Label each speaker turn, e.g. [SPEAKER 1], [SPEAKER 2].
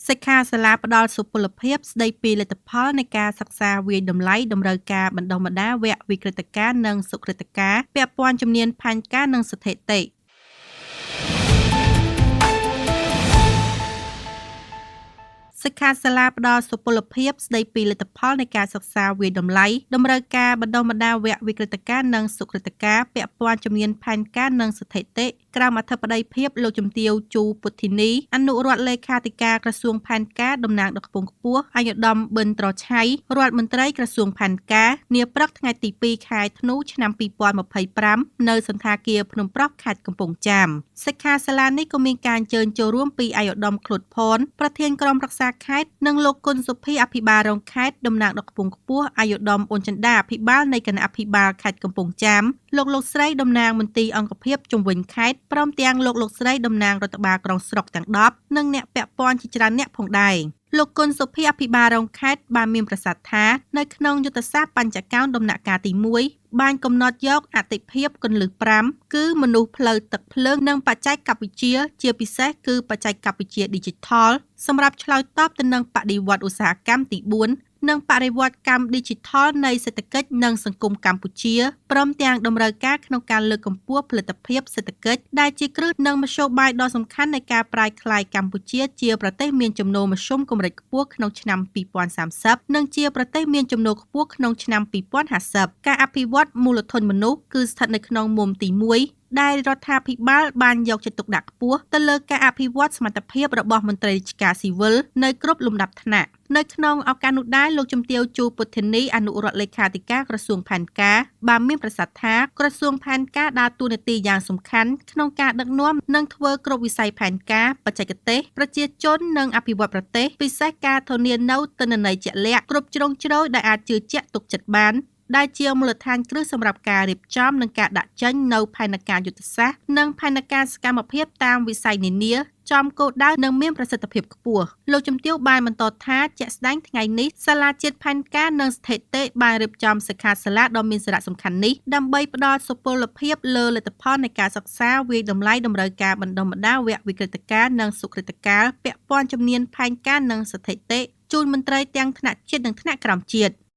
[SPEAKER 1] សិក្ខាសាលាផ្ដល់សុពលភាពស្ដីពីលទ្ធផលនៃការសិក្សាវាយតម្លៃតម្រូវការបណ្ដុះបណ្ដាលវគ្គវិក្រិតការនិងសុក្រិតការពាក់ព័ន្ធជំនាញផែនការនិងស្ថិតិសិក្ខាសាលាផ្ដល់សុពលភាពស្ដីពីលទ្ធផលនៃការសិក្សាវាយតម្លៃតម្រូវការបណ្ដុះបណ្ដាលវគ្គវិក្រិតការនិងសុក្រិតការពាក់ព័ន្ធជំនាញផែនការនិងស្ថិតិក្រោមអធិបតីភាពលោកជំទាវជូពុទ្ធីនីអនុរដ្ឋលេខាធិការក្រសួងផែនការតំណាងដ៏ខ្ពង់ខ្ពស់អាយដាមប៊ិនត្រឆៃរដ្ឋមន្ត្រីក្រសួងផែនការនាព្រឹកថ្ងៃទី2ខែធ្នូឆ្នាំ2025នៅសណ្ឋាគារភ្នំប្រុសខេត្តកំពង់ចាមសិក្ខាសាលានេះក៏មានការអញ្ជើញចូលរួមពីអាយដាមឃ្លុតផនប្រធានក្រុមប្រឹក្សាខេត្តនិងលោកគុណសុភីអភិបាលរងខេត្តតំណាងដ៏ខ្ពង់ខ្ពស់អាយដាមអ៊ុនចិន្តាអភិបាលនៃគណៈអភិបាលខេត្តកំពង់ចាមលោកស្រីតំណាងមន្ទីរអង្គភាពជំនាញខេត្តព្រមទាំងលោកស្រីតំណាងរដ្ឋបាលក្រុងស្រុកទាំង10និងអ្នកពាក់ព័ន្ធជាច្រើនអ្នកផងដែរលោកគុណសុភីអភិបាលរងខេត្តបានមានប្រសាសន៍ថានៅក្នុងយុទ្ធសាស្ត្របញ្ចកោណដំណាក់កាលទី1បានកំណត់យកអតិភិបគន្លឹះ5គឺមនុស្សផ្លូវទឹកភ្លើងនិងបច្ចេកវិទ្យាជាពិសេសគឺបច្ចេកវិទ្យា Digital សម្រាប់ឆ្លើយតបទៅនឹងបដិវត្តន៍ឧស្សាហកម្មទី4និងបរិវត្តកម្ម Digital នៃសេដ្ឋកិច្ចនិងសង្គមកម្ពុជាព្រមទាំងតម្រូវការក្នុងការលើកកម្ពស់ផលិតភាពសេដ្ឋកិច្ចដែលជាគ្រឹះនិងមធ្យោបាយដ៏សំខាន់នៃការប្រែក្លាយកម្ពុជាជាប្រទេសមានចំណូលមធ្យមកម្រិតខ្ពស់ក្នុងឆ្នាំ2030និងជាប្រទេសមានចំណូលខ្ពស់ក្នុងឆ្នាំ2050ការអភិវឌ្ឍមូលធនមនុស្សគឺស្ថិតនៅក្នុងមុំទី1ដែលរដ្ឋាភិបាលបានយកចិត្តទុកដាក់ខ្ពស់ទៅលើការអភិវឌ្ឍសមត្ថភាពរបស់មន្ត្រីរាជការស៊ីវិលនៅគ្រប់លំដាប់ថ្នាក់នៅក្នុងឱកាសនោះដែរលោកជំទាវជូពុទ្ធានីអនុរដ្ឋលេខាធិការក្រសួងផែនការបានមានប្រសាសន៍ថាក្រសួងផែនការដើរតួនាទីយ៉ាងសំខាន់ក្នុងការដឹកនាំនិងធ្វើគ្រប់វិស័យផែនការបច្ចេកទេសប្រជាជននិងអភិវឌ្ឍប្រទេសពិសេសការធានានូវទិន្នន័យជាក់លាក់គ្រប់ជ្រុងជ្រោយដែលអាចជឿជាក់ទុកចិត្តបានដែលជាមូលដ្ឋានគ្រឹះសម្រាប់ការរៀបចំនិងការដាក់ចេញនូវផែនការយុទ្ធសាស្ត្រនិងផែនការសកម្មភាពតាមវិស័យនានាចំគោលដៅនិងមានប្រសិទ្ធភាពខ្ពស់លោកជំទាវបានបន្តថាជាក់ស្ដែងថ្ងៃនេះសាលាជាតិផែនការនិងស្ថិតិបានរៀបចំសិក្ខាសាលាដ៏មានសារៈសំខាន់នេះដើម្បីផ្ដល់សុពលភាពលើលទ្ធផលនៃការសិក្សាវាយតម្លៃតម្រូវការបណ្ដុះបណ្ដាលវគ្គវិក្រិតការនិងសុក្រិតការពាក់ព័ន្ធជំនាញផែនការនិងស្ថិតិជូនមន្ត្រីទាំងថ្នាក់ជាតិនិងថ្នាក់ក្រោមជាតិ